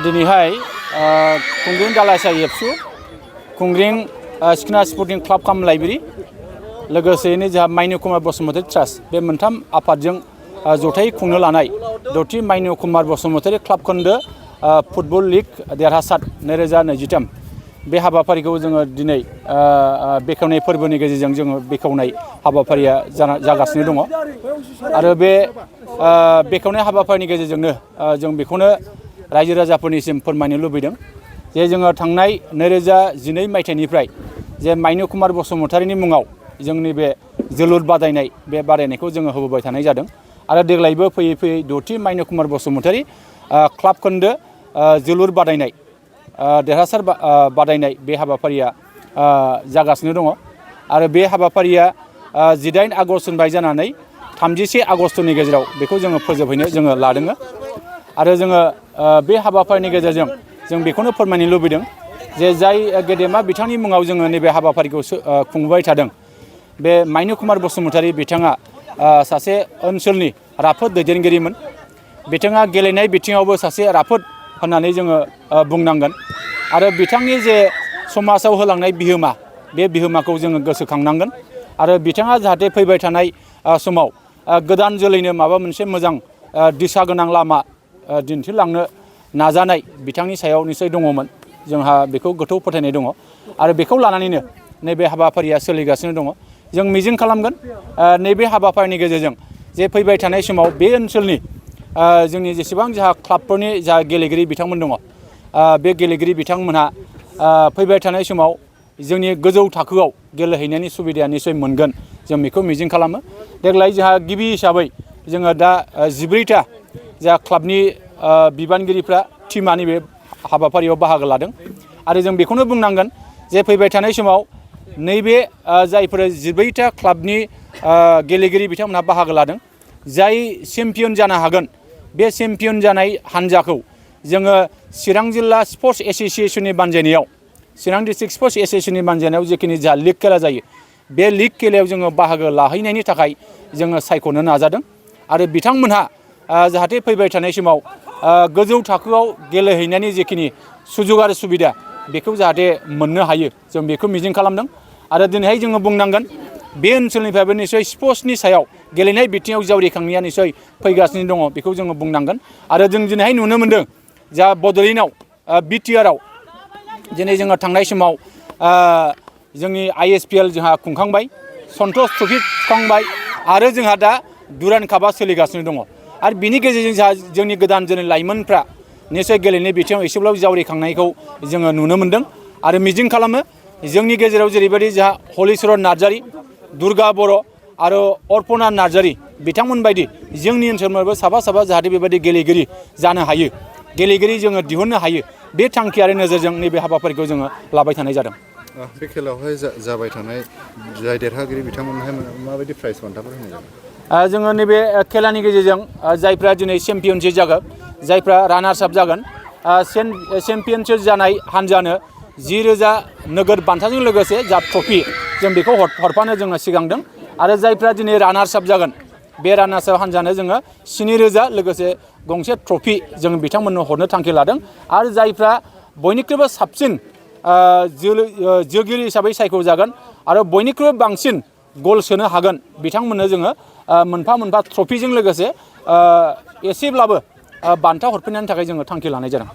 दिनैहाय कुंग्रिं दालाइसा एबसु कुंग्रिं सिखोना स्पर्टिं क्लाब काम लाइब्रेरी लोगोसेयैनो जोंहा माइनु कुमार बसुमतारी ट्रास्ट बे मोनथाम आफादजों जथायै खुंनो लानाय दथि माइनु कुमार बसुमतारी क्लाब खोन्दो फुटबल लीग देरहासार 2023 बे हाबाफारिखौ जोङो दिनै बेखेवनाय फोरबोनि गेजेरजों जोङो बेखेवनाय हाबाफारिया जागासिनो दङ आरो बे बेखेवनाय हाबाफारिनि गेजेरजोंनो जों बेखौनो रायजो राजाफोरनिसिम फोरमायनो लुबैदों जे जोङो थांनाय 2012 मायथाइनिफ्राय जे माइनु कुमार बसुमतारीनि मुङाव जोंनि बे जोलुर बादायनाय बे बादायनायखौ जोङो होबोबाय थानाय जादों आरो देग्लायबो फैयै फैयै दथि माइनु कुमार बसुमतारी क्लाब खोन्दो जोलुर बादायनाय देरहासार बादायनाय बे हाबाफारिया जागासिनो दङ आरो बे हाबाफारिया 18 आगस्टनिफ्राय जानानै 31 आगस्टनि गेजेराव बेखौ जोङो फोजोबहैनो जोङो लादों आरो जोङो बे हाबाफारिनि गेजेरजों जों बेखौनो फोरमायनो लुबैदों जे जाय गेदेमा बिथांनि मुङाव जोङो नैबे हाबाफारिखौ खुंबाय थादों बे माइनु कुमार बसुमतारी बिथाङा सासे ओनसोलनि राफोद दैदेनगिरिमोन बिथाङा गेलेनाय बिथिङावबो सासे राफोद होननानै जोङो बुंनांगोन आरो बिथांनि जे समाजाव होलांनाय बिहोमा बे बिहोमाखौ जोङो गोसोखांनांगोन आरो बिथाङा जाहाथे फैबाय थानाय समाव गोदान जोलैनो माबा मोनसे मोजां दिशा गोनां लामा दिन्थिलांनो नाजानाय बिथांनि सायाव निश्चय दङमोन जोंहा बेखौ गोथौ फोथायनाय दङ आरो बेखौ लानानैनो नैबे हाबाफारिया सोलिगासिनो दङ जों मिजिं खालामगोन नैबे हाबाफारिनि गेजेरजों जे फैबाय थानाय समाव बे ओनसोलनि जोंनि जेसेबां जोंहा क्लाबफोरनि जा गेलेगिरि बिथांमोन दङ बे गेलेगिरि बिथांमोनहा फैबाय थानाय समाव जोंनि गोजौ थाखोआव गेलेहैनायनि सुबिदाया निश्चय मोनगोन जों बेखौ मिजिं खालामो देग्लाय जोंहा गिबि हिसाबै जोङो दा 14टा जा क्लाबनि बिबानगिरिफ्रा टिमा नैबे हाबाफारियाव बाहागो लादों आरो जों बेखौनो बुंनांगोन जे फैबाय थानाय समाव नैबे जायफोर 14टा क्लाबनि गेलेगिरि बिथांमोनहा बाहागो लादों जाय चेम्पियन जानो हागोन बे चेम्पियन जानाय हान्जाखौ जोङो चिरां जिल्ला स्पर्ट्स एसोसिएशननि बानजायनायाव चिरां डिस्ट्रिक्ट स्पर्ट्स एसोसिएशननि बानजायनायाव जिखिनि जा लीग खेला जायो बे लीग खेलायाव जोङो बाहागो लाहैनायनि थाखाय जोङो सायख'नो नाजादों आरो बिथांमोनहा जाहाथे फैबाय थानाय समाव गोजौ थाखोआव गेलेहैनायनि जिखिनि सुजुग आरो सुबिदा बेखौ जाहाथे मोननो हायो जों बेखौ मिजिं खालामदों आरो दिनैहाय जोङो बुंनांगोन बे ओनसोलनिफ्रायबो निश्चय स्पर्ट्सनि सायाव गेलेनाय बिथिङाव जावरिखांनाया निश्चय फैगासिनो दङ बेखौ जोङो बुंनांगोन आरो जों दिनैहाय नुनो मोन्दों जा बड'लेण्डआव बिटिआरआव दिनै जोङो थांनाय समाव जोंनि ISPL जोंहा खुंखांबाय सन्टोष ट्रफि खुंखांबाय आरो जोंहा दा डुरान्ड कापआ सोलिगासिनो दङ आरो बिनि गेजेरजों जोंहा जोंनि गोदान जोलै लाइमोनफ्रा निश्चय गेलेनाय बिथिङाव एसेब्लाबो जावरिखांनायखौ जोङो नुनो मोन्दों आरो मिजिं खालामो जोंनि गेजेराव जेरैबायदि जोंहा हलिचरन नार्जारी दुर्गा बर' आरो अर्पना नार्जारी बिथांमोन बायदि जोंनि ओनसोलावबो साफा जाहाथे बेबायदि गेलेगिरि जानो हायो गेलेगिरि जोङो दिहुननो हायो बे थांखि आरो नोजोरजों नैबे हाबाफारिखौ जोङो लाबाय थानाय जादों बे खेलायावहाय जाबाय थानाय जाय देरहागिरि बिथांमोनहाय माबायदि प्राइज बान्थाफोर होनाय जागोन जोङो नैबे खेलानि गेजेरजों जायफ्रा दिनै चेम्पियनशिप जागोन जायफ्रा रानार्स आप जागोन चेम्पियनशिप जानाय हान्जानो 10,000 नोगोद बान्थाजों लोगोसे जा ट्रफि जों बेखौ हरफानो जोङो सिगांदों आरो जायफ्रा दिनै रानार्स आप जागोन बे रानार्स आप हान्जानो जोङो 7,000 लोगोसे गंसे ट्रफि जों बिथांमोननो हरनो थांखि लादों आरो जायफ्रा बयनिख्रुइबो साबसिन जोगिरि हिसाबै सायख'जागोन आरो बयनिख्रुइबो बांसिन गल सोनो हागोन बिथांमोननो जोङो मोनफा ट्रफिजों लोगोसे एसेब्लाबो बान्था हरफिननायनि थाखाय जोङो थांखि लानाय जादों।